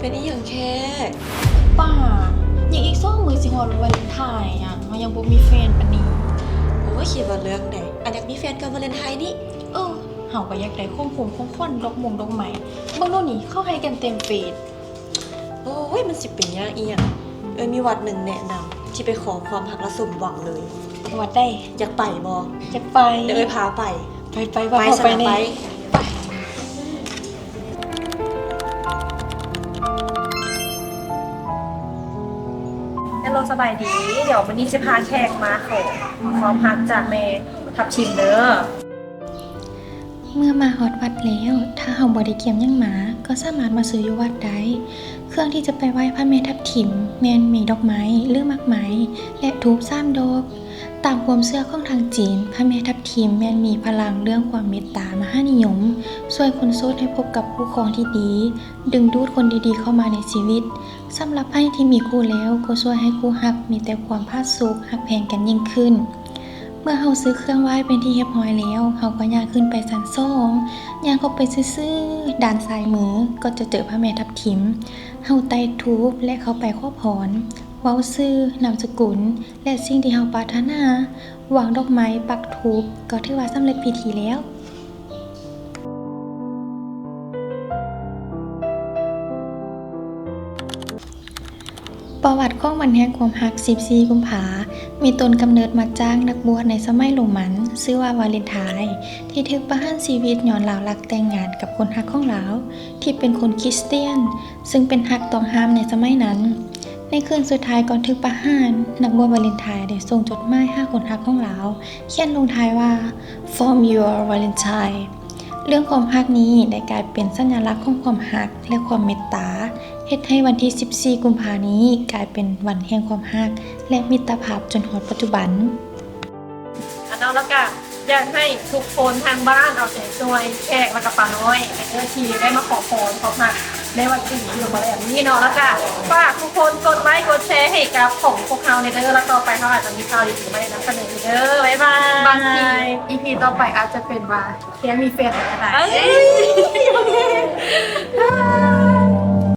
ປັນອີ່ຫຍັງແທ້? ປ້າ, ຍັງອີກສອງມື້ຊິຮອດວັນວາເລັນທາຍອະ, ເຮົາຍັງບໍ່ມີແຟນປານນີ້. ໂອ້ຍ, ຄິດວ່າເລື່ອງໃດ? ອັນ ຢາກມີແຟນກ່ອນວາເລັນທາຍນີ້. ເອີ, ເຮົາກໍຢາກໄດ້ຂອງຂອງຂວັນ, ດອກມົງດອກໄມ້. ເບິ່ງດູນີ້, ເຂົາໃຫ້ກັນເຕັມເຟສ. ໂອ້ຍ, ມັນຊິເປັນຍາກອີ່ຫຍັງ? ເອີ, ມີວັດໜຶ່ງແນະນຳ ທີ່ໄປຂໍຄວາມຮັກແລ້ວສົມຫວັງເລີຍ. ວັດໃດ? ຢາກໄປບໍ່? ຢາກໄປ. ດຽວເອື້ອຍພາໄປ. ໄປ, ໄປ, ໄປ, ໄປ, ໄປ. ເຮລໂລ, ສະບາຍດີ. ດຽວມື້ນີ້ຊິພາແຂກມາຂໍຄວາມຮັກຈາກແມ່ທັບທິມເດີ. ເມື່ອມາຮອດວັດແລ້ວ, ຖ້າເຮົາບໍ່ໄດ້ກຽມຫຍັງມາ, ກໍສາມາດມາຊື້ຢູ່ວັດໄດ້. ເຄື່ອງທີ່ຈະໄປໄຫວ້ພະແມ່ທັບທິມ ແມ່ນມີດອກໄມ້ ຫຼື ໝາກໄມ້ ແລະ ທູບສາມດອກ. ຕາມຄວາມເຊື່ອຂອງທາງຈີນ, ພະແມ່ທັບທິມແມ່ນມີພະລັງເລື່ອງຄວາມເມດຕາມະຫານິຍົມ, ຊ່ວຍຄົນໂສດໃຫ້ພົບກັບຄູ່ຄອງທີ່ດີ, ດຶງດູດຄົນດີໆເຂົ້າມາໃນຊີວິດ. ສຳລັບໃຜທີ່ມີຄູ່ແລ້ວ, ກໍຊ່ວຍໃຫ້ຄູ່ຮັກມີແຕ່ຄວາມຜາສຸກ, ຮັກແພງກັນຍິ່ງຂຶ້ນ. ເມື່ອເຮົາຊື້ເຄື່ອງໄຫວ້ເປັນທີ່ຮຽບຮ້ອຍແລ້ວ, ເຮົາກໍຍ່າງຂຶ້ນໄປຊັ້ນສອງ. ຍ່າງເຂົ້າໄປຊື່ໆ, ດ້ານຊ້າຍມືກໍຈະເຈີພະແມ່ທັບທິມ. ເຮົາໄຕ້ທູບ ແລະ ເຂົ້າໄປຂໍພອນ, ເວົ້າຊື່, ນາມສະກຸນ ແລະ ສິ່ງທີ່ເຮົາປາດຖະໜາ, ວາງດອກໄມ້, ປັກທູບ, ກໍຖືວ່າສຳເລັດພິທີແລ້ວ. ປະຫວັດຂອງວັນແຫ່ງຄວາມຮັກ ສິບສີ່ ກຸມພາ ມີຕົ້ນກຳເນີດມາຈາກນັກບວດໃນສະໄໝໂຣມັນ ຊື່ວ່າວາເລັນທາຍ ທີ່ຖືກປະຫານຊີວິດຍ້ອນລາວລັກແຕ່ງງານກັບຄົນຮັກຂອງລາວ ທີ່ເປັນຄົນຄຣິສຕຽນ, ຊຶ່ງເປັນຮັກຕ້ອງຫ້າມໃນສະໄໝນັ້ນ. ໃນຄືນສຸດທ້າຍກ່ອນຖືກປະຫານ, ນັກບວດວາເລັນທາຍໄດ້ສົ່ງຈົດໝາຍຫາຄົນຮັກຂອງລາວ, ຂຽນລົງທ້າຍວ່າ From your Valentine. ເລື່ອງຄວາມຮັກນີ້ໄດ້ກາຍເປັນສັນຍາລັກຂອງຄວາມຮັກ ແລະ ຄວາມເມດຕາ, ເຮັດໃຫ້ວັນທີ ສິບສີ່ ກຸມພານີ້ກາຍເປັນວັນແຫ່ງຄວາມຮັກ ແລະ ມິດຕະພາບຈົນຮອດປັດຈຸບັນ. ອັນເນາະ ແລ້ວກະຢາກໃຫ້ທຸກຄົນທາງບ້ານເອົາໃຈຊ່ວຍແຂກ ແລ້ວກະປ້ານ້ອຍເດີ ທີ່ໄດ້ມາຂໍພອນ ຂໍພັກໃນວັນດີຢູ່ໂຮງແຮມນີ້ເນາະ ແລ້ວກະຝາກທຸກຄົນກົດໄລກົດແຊໃຫ້ກັບຂອງພວກເຮົາແດ່ເດີ ແລ້ວຕໍ່ໄປເຮົາອາດຈະມີຂ່າວດີໆມານຳສະເໜີອີກເດີ. ບາຍບາຍ. ບາງທີ ອີພີ ຕໍ່ໄປອາດຈະເປັນວ່າ ແຄ່ມີແຟນກໍໄດ້.